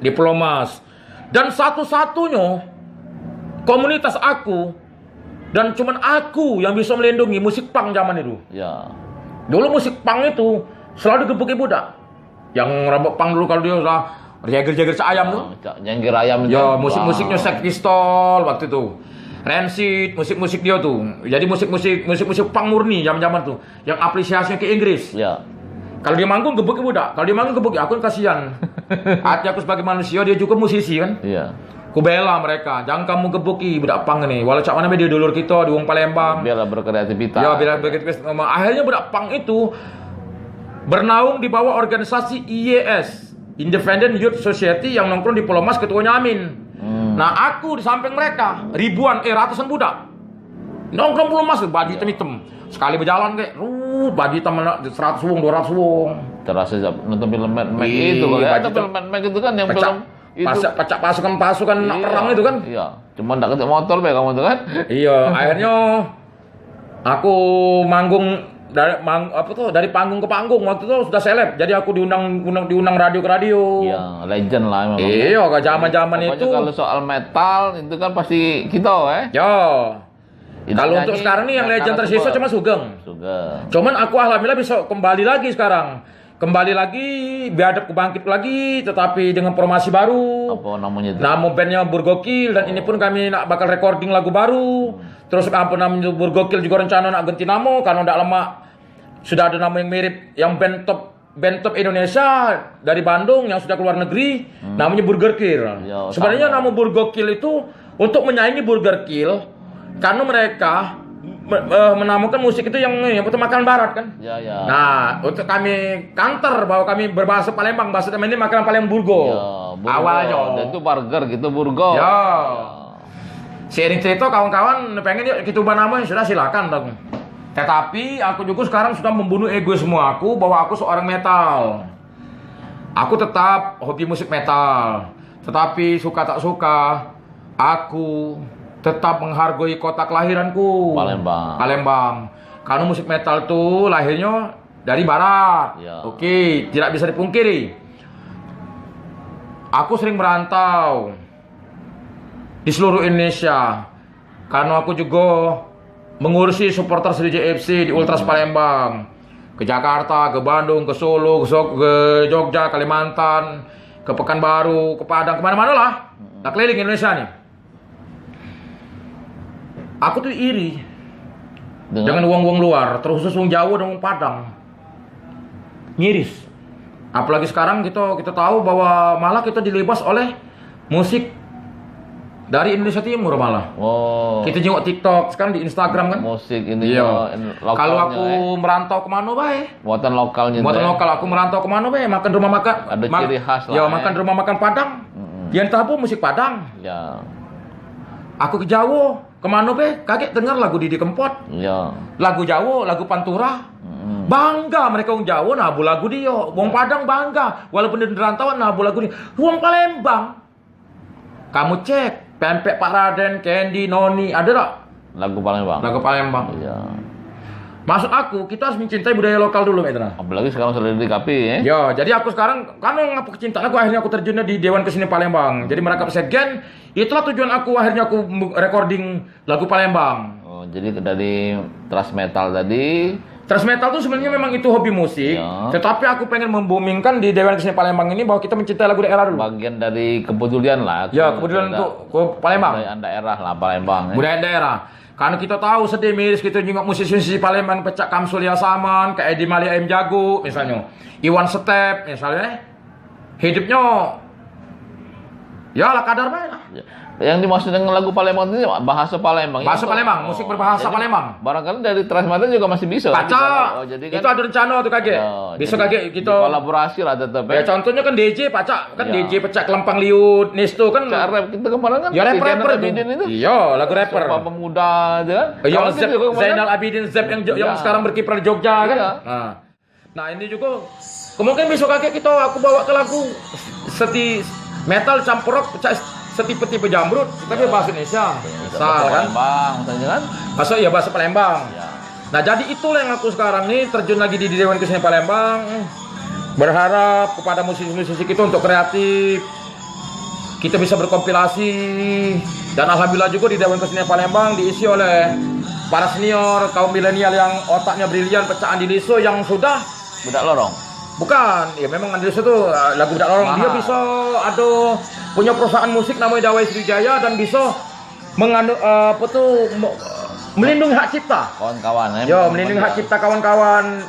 di Pulau Mas. Dan satu-satunyo komunitas aku dan cuman aku yang bisa melindungi musik punk zaman itu. Ya. Dulu musik punk itu selalu digebuki budak. Yang rambut punk dulu kalau dia lah jeger-jeger cak ayam tu. Ah, cak jeger ayam itu. Ya, musik-musiknya Sex Pistol waktu itu. Rancid, musik-musik dia tu. Jadi musik-musik, musik-musik punk murni zaman-zaman tu. Yang apresiasinya ke Inggris. Ya. Kalau dia manggung, gebuki budak. Kalau dia manggung, gebuki aku, kasihan. Hati aku sebagai manusia, dia juga musisi kan. Iya. Ku bela mereka. Jangan kamu gebuki budak punk ni. Walau cak mana dia dulur kita, di wong Palembang. Biarlah berkreativitas. Ya, biarlah berkreativitas. Akhirnya budak punk itu bernaung di bawah organisasi I Y S, Independent Youth Society, yang nongkrong di Pulau Mas, ketuanya Amin. Hmm. Nah, aku di samping mereka, ribuan, eh, ratusan budak. Nongkrong Pulau Mas, baju hitam-hitam. Sekali berjalan kayak, ruh, baju hitam seratus wong, dua ratus wong. Terasa nonton film Mad Max itu kali ya. Film Mad Max itu kan yang pecak, film itu. Pecak pasukan-pasukan nak perang itu kan. Iya. Cuma ndak ketik motor be kamu tuh kan. Iya, akhirnya aku manggung dari mang, apa tuh, dari panggung ke panggung. Waktu itu sudah seleb. Jadi aku diundang, undang diundang radio ke radio. Iya, legend lah memang. Iya, ke zaman-zaman itu. Kalau soal metal itu kan pasti kita eh. Ya. Kalau untuk sekarang nih yang legend tersisa cuma Sugeng. Sugeng. Cuman aku alhamdulillah bisa kembali lagi sekarang. Kembali lagi, biadab ku bangkit lagi, tetapi dengan formasi baru. Apa namanya itu? Nama bandnya Burgokil, dan ini pun kami nak bakal recording lagu baru. Terus apa namanya, Burgokil juga rencana nak ganti nama karena ndak lemak sudah ada nama yang mirip, yang band top, band top Indonesia dari Bandung yang sudah keluar negeri, namanya Burger Kill. Ya, sebenarnya nama Burgokil itu untuk menyaingi Burger Kill karena mereka me- eh, menamakan musik itu yang yang betul makanan barat kan. Ya, ya. Nah, untuk kami counter bahwa kami berbahasa Palembang, bahasa kami ini makanan Palembang burgo. Ya, burgo. Awalnya. Dan itu burger gitu, burgo. Ya. Seiring cerita kawan-kawan pengen yuk kita ubah nama, sudah silakan dong. Tetapi aku juga sekarang sudah membunuh egoisme aku bahwa aku seorang metal. Aku tetap hobi musik metal. Tetapi suka tak suka, aku tetap menghargai kota kelahiranku. Palembang. Palembang. Karena musik metal tuh lahirnya dari barat. Ya. Oke, tidak bisa dipungkiri. Aku sering merantau di seluruh Indonesia. Karena aku juga mengurusi supporter Sriwijaya F C di Ultras Palembang. Ke Jakarta, ke Bandung, ke Solo, ke, Jog- ke Jogja, Kalimantan, ke Pekanbaru, ke Padang, kemana-mana lah. Nah, keliling Indonesia nih. Aku tuh iri dengan wong-wong luar, terkhusus wong Jawa dan wong Padang. Miris. Apalagi sekarang kita kita tahu bahwa malah kita dilibas oleh musik dari Indonesia Timur malah. Oh. Kita jenguk TikTok sekarang di Instagram kan. Musik ini. Iya. Kalau aku merantau kemana bae? Buatan lokalnya. Buatan lokal, aku merantau kemana bae? Makan rumah makan. Ada ciri khas lah. Ya, makan rumah makan Padang. Ya entah apa musik Padang. Ya. Aku ke Jawa, kemana be? Kagek dengar lagu Didi Kempot. Iya. Lagu Jawa, lagu Pantura. Bangga mereka wong Jawa nabu lagu dia. Wong Padang bangga. Walaupun di rantauan nabu lagu dia. Wong Palembang. Kamu cek, Pempek Pak Raden, Candy, Noni, ada tak? Lagu Palembang. Lagu Palembang. Iya. Maksud aku, kita harus mencintai budaya lokal dulu, Mitra. Apalagi sekarang sudah di K P, ya. Ya, jadi aku sekarang, karena ngapa kecintaan aku, akhirnya aku terjunnya di Dewan Kesenian Palembang. Jadi merangkap sekjen, itulah tujuan aku, akhirnya aku recording lagu Palembang. Oh, jadi dari thrash metal tadi. Thrash metal tuh sebenarnya memang itu hobi musik, ya. Tetapi aku pengen membumingkan di Dewan Kesenian Palembang ini bahwa kita mencintai lagu daerah dulu. Bagian dari kepedulian lah. Ya, kepedulian untuk ke Palembang. Kebudayaan daerah lah Palembang, ya. Budaya daerah. Karena kita tahu sedih miris kita jenguk musisi-musisi Palembang pecak Kamsul Yasaman, kayak Edi Mali Ayam Jago misalnya. Iwan Step misalnya. Hidupnya ya lah kadar bae lah. Ya. Yang dimaksud dengan lagu Palembang itu bahasa Palembang. Bahasa Palembang, musik berbahasa Palembang. Barangkali dari thrash metal juga masih bisa. Pacak. Oh, jadi kan itu ada rencana tuh kagek. Ya, bisa kagek kita kolaborasi lah tetap. Ya, contohnya kan D J pacak kan, D J pecak Kelempang Liut, Nesto kan. Cak rap kita kemarin kan. Ya, rapper rapper itu. Iya, lagu rapper. Sumpah Pemuda aja kan. Iya, Zainal Abidin Zeb yang yang sekarang berkiprah di Jogja kan. Nah. Nah, ini juga kemungkinan besok kagek kita aku bawa ke lagu seti metal campur rock pecah seti peti pejambrut, tapi bahasa Indonesia. Misal kan? Palembang misalnya kan? Masuk ya bahasa Palembang. Ya. Nah, jadi itulah yang aku sekarang nih terjun lagi di, di Dewan Kesenian Palembang. Berharap kepada musisi-musisi kita untuk kreatif. Kita bisa berkompilasi. Dan alhamdulillah juga di Dewan Kesenian Palembang diisi oleh para senior, kaum milenial yang otaknya brilian, pecahan di Liso yang sudah Budak lorong. Bukan, ya memang Andreas itu, eh, lagu Budak Lorong. Dia bisa ada punya perusahaan musik namanya Dawai Sriwijaya dan bisa menganu, eh, apa tu, me-, melindungi hak cipta. Kawan-kawan, eh, ya, melindungi hak cipta kawan-kawan.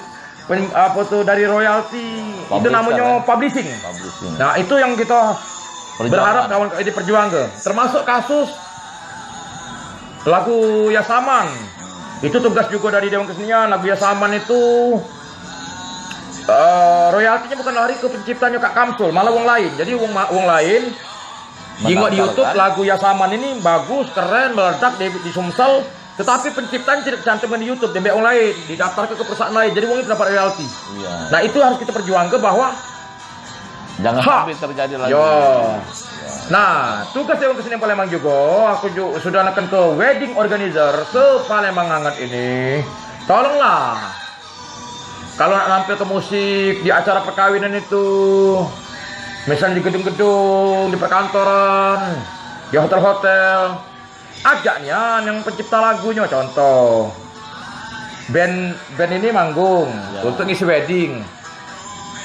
Pen-, apa tu, dari royalti. Itu namanya publishing. Publishing. Nah, itu yang kita berharap kawan ini perjuang ke. Termasuk kasus lagu Yasaman. Itu tugas juga dari Dewan Kesenian. Lagu Yasaman itu, eh, royaltinya bukan lari ke penciptanya Kak Kamsul, malah wong lain. Jadi wong ma-, wong lain jingok di YouTube kan? Lagu Yasaman ini bagus, keren, meledak di, di Sumsel. Tetapi penciptanya tidak cantum di YouTube, dembek wong lain, didaftarkan ke perusahaan lain. Jadi wong itu dapat royalti. Iya. Nah, itu harus kita perjuangkan bahwa jangan sampai terjadi lagi. Yo. Nah, tugas Dewan Kesenian Palembang juga, aku juga sudah neken ke wedding organizer se Palembang Anget ini. Tolonglah. Kalau nak nampil ke musik di acara perkawinan itu, misalnya di gedung-gedung, di perkantoran, di hotel-hotel, ajak nian yang pencipta lagunya, contoh. Band, band ini manggung untuk ngisi wedding.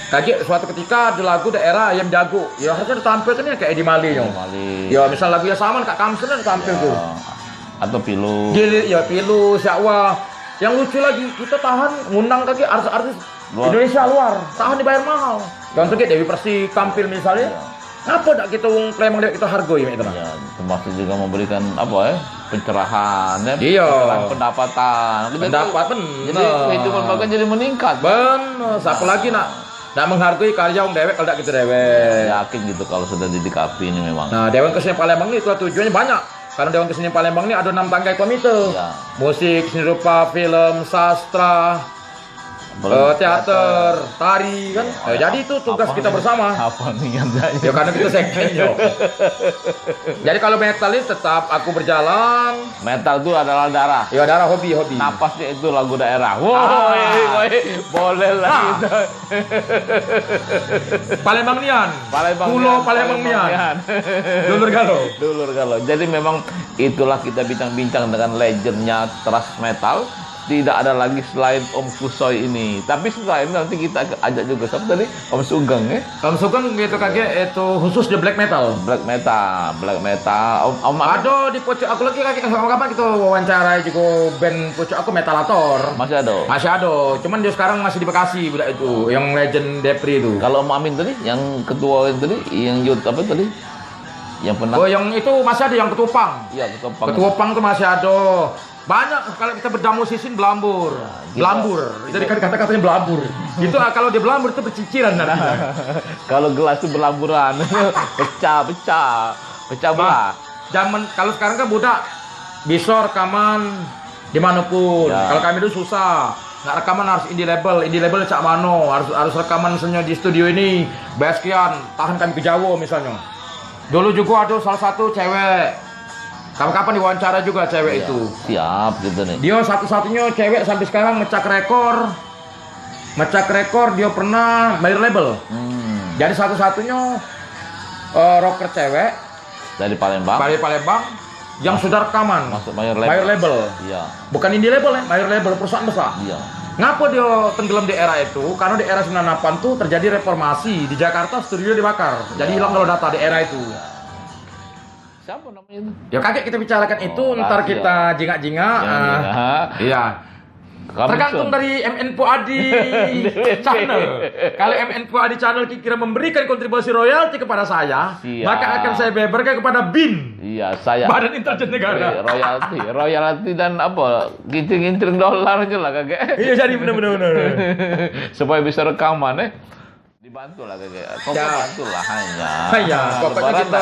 Kagek suatu ketika ada lagu daerah yang jago, ya harusnya ditampilkan ya kayak Edi Mali nyo. Edi Mali. Ya misal lagu Yasaman Kak Kamsul kan tampil tuh. Atau Pilu. Dia, ya Pilu, Syakwa. Yang lucu lagi, kita tahan ngundang kagek artis-artis Indonesia luar, tahan dibayar mahal. Contoh kayak Dewi Persik tampil misalnya. Iya. Ngapa dak kita wong Palembang dewek kita hargoi mek itu nah? Iya, termasuk juga memberikan apa ya? Pencerahan ya, pencerahan pendapatan. Kita pendapat tuh, bener. Jadi kehidupan bahkan jadi meningkat. Bener, siapa lagi nak, nak menghargai karya wong dewek kalau dak kita dewek. Yakin gitu kalau sudah di D K P ini memang. Nah, Dewan Kesenian Palembang ini itulah tujuannya banyak. Karena Dewan Kesenian Palembang ini ada enam tanggai komite. Iya. Musik, seni rupa, film, sastra, eh, teater, tari kan. Ya, jadi itu tugas kita bersama. Apa nih yang jadi? Ya karena kita sekjen yo. Jadi kalau metal ini tetap aku berjalan. Metal itu adalah darah. Ya darah hobi, hobi. Napas dia itu lagu daerah. Woi, woi, boleh lah gitu. Palembang nian. Palembang Pulau nian, Palembang Palembang nian. Nian. Dulur galo. Dulur galo. Jadi memang itulah kita bincang-bincang dengan legendnya thrash metal. Tidak ada lagi selain Om Kusoy ini. Tapi selain nanti kita ajak juga siapa tadi? Om Sugeng ya. Om Sugeng gitu kagek itu khusus di black metal. Black metal, black metal. Om, om Ado di pojok aku lagi kagek kapan kita wawancara juga band pojok aku Metalator. Masih ada. Masih ada. Cuman dia sekarang masih di Bekasi budak itu, yang legend Depri itu. Kalau Om Amin tadi, yang ketua yang tadi, yang youth apa tadi? Yang pernah. Oh, yang itu masih ada yang ketua pang. Iya, ketua pang. Ketua pang tuh masih ada. Banyak kalau kita bedah musisi belambur. Ya, gitu. Belambur. Jadi kan kata-katanya belambur. Itu ah, kalau dia belambur itu berciciran artinya. Kalau gelas itu berlamburan. Pecah, pecah. Pecah belah. Zaman kalau sekarang kan budak bisa rekaman dimanapun. Ya. Kalau kami dulu susah. Nak rekaman harus indie label, indie label cak mano, harus harus rekaman misalnya di studio ini, bayar sekian, tahan kami ke Jawa misalnya. Dulu juga ada salah satu cewek, kapan-kapan diwawancara juga cewek itu. Siap gitu nih. Dia satu-satunya cewek sampai sekarang mecah rekor, mecah rekor dia pernah bayar label. Hmm. Jadi satu-satunya eh, rocker cewek dari Palembang. Dari Palembang yang sudah rekaman. Masuk major label. Major label. Iya. Bukan indie label ya, major label perusahaan besar. Iya. Ngapa dia tenggelam di era itu? Karena di era sembilan delapan tuh terjadi reformasi di Jakarta, studio dibakar. Jadi hilang kalau data di era itu. Iya. Siapa namanya itu? Ya kagek kita bicarakan itu, ntar kita jingak-jingak. Iya. Tergantung dari M N Puadi Channel. Kalau M N Puadi Channel kira memberikan kontribusi royalti kepada saya, maka akan saya beberkan kepada bin. Iya, saya. Badan Intelijen Negara. Royalti, royalti dan apa? Ginting-ginting dolar aja lah kagek. Iya, jadi benar-benar. Supaya bisa rekaman eh. Dibantu lah kagek. Kau bantu lah hanya. Iya, pokoknya kita,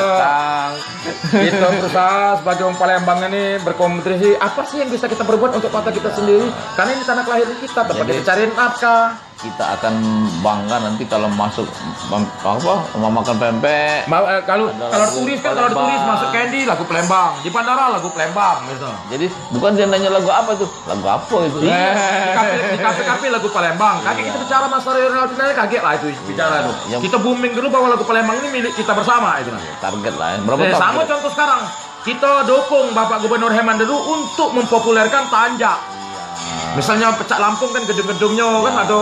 kita berusaha sebagai orang Palembang ini berkompetisi. Apa sih yang bisa kita perbuat untuk kota kita sendiri? Karena ini tanah kelahiran kita, tempat kita cari nafkah. Kita akan bangga nanti kalau masuk mem- apa, memakan pempek. Ma- eh, kalau ada kalau lagu turis kan, kalau turis Palembang. Masuk Candy, lagu Palembang, di bandara lagu Palembang gitu. Jadi bukan dia nanya lagu apa tuh, lagu apa itu? Iya, di kafe di kafe kafe lagu Palembang. Kaget kita bicara masalah Ronaldinho, kaget lah itu bicara tuh. Yang kita booming dulu bahwa lagu Palembang ini milik kita bersama itu nah. Target lah ya. Berapa eh, tahun? Sama kita? Contoh sekarang, kita dukung Bapak Gubernur Herman Deru untuk mempopulerkan Tanjak. Misalnya pecak Lampung kan gedung-gedungnya kan ada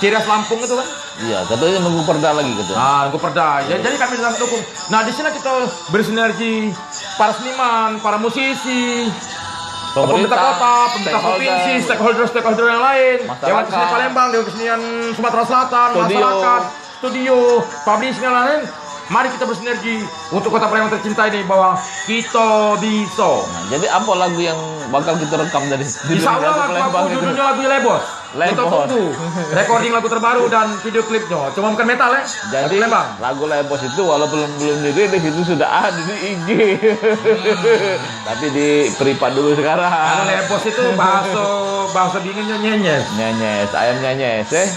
ciri khas Lampung itu kan. Iya, katanya nunggu perda lagi gitu. Ah, nunggu perda. Ya, jadi kami sangat dukung. Nah, di sini kita bersinergi para seniman, para musisi, pemerintah kota, pemerintah provinsi, stakeholder-stakeholder yang lain, Dewan Kesenian Palembang, Dewan Kesenian Sumatera Selatan, masyarakat, studio, publishing dan lain-lain. Mari kita bersinergi untuk kota Palembang tercinta ini bahwa kita bisa. Nah, jadi apa lagu yang bakal kita rekam dari Insya Allah lagu aku judulnya lagu Lebos. Lebos. Kita tunggu recording lagu terbaru dan video klipnya. Cuma bukan metal ya. Jadi Palembang. Lagu Lebos itu walaupun belum dirilis itu sudah ada di I G. Hmm. Tapi di privat dulu sekarang. Kalau Lebos itu bahasa bahasa binginnya nyenyes. Nyenyes, ayam nyenyes eh.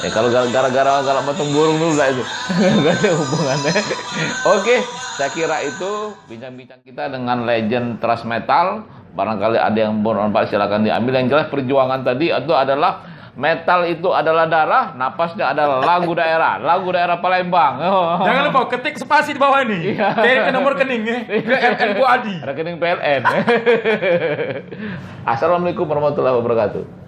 Ya kalau gara-gara galak matang burung dulu lah itu. Gak ada hubungannya. Oke, saya kira itu bincang-bincang kita dengan legend thrash metal. Barangkali ada yang belum nampak, silakan diambil. Yang jelas perjuangan tadi itu adalah metal itu adalah darah, napasnya adalah lagu daerah, lagu daerah Palembang. Oh. Jangan lupa ketik spasi di bawah ini. Iya. Kirim ke nomor rekening ya. Ke R N Bu Adi. Rekening P L N. Assalamualaikum warahmatullahi wabarakatuh.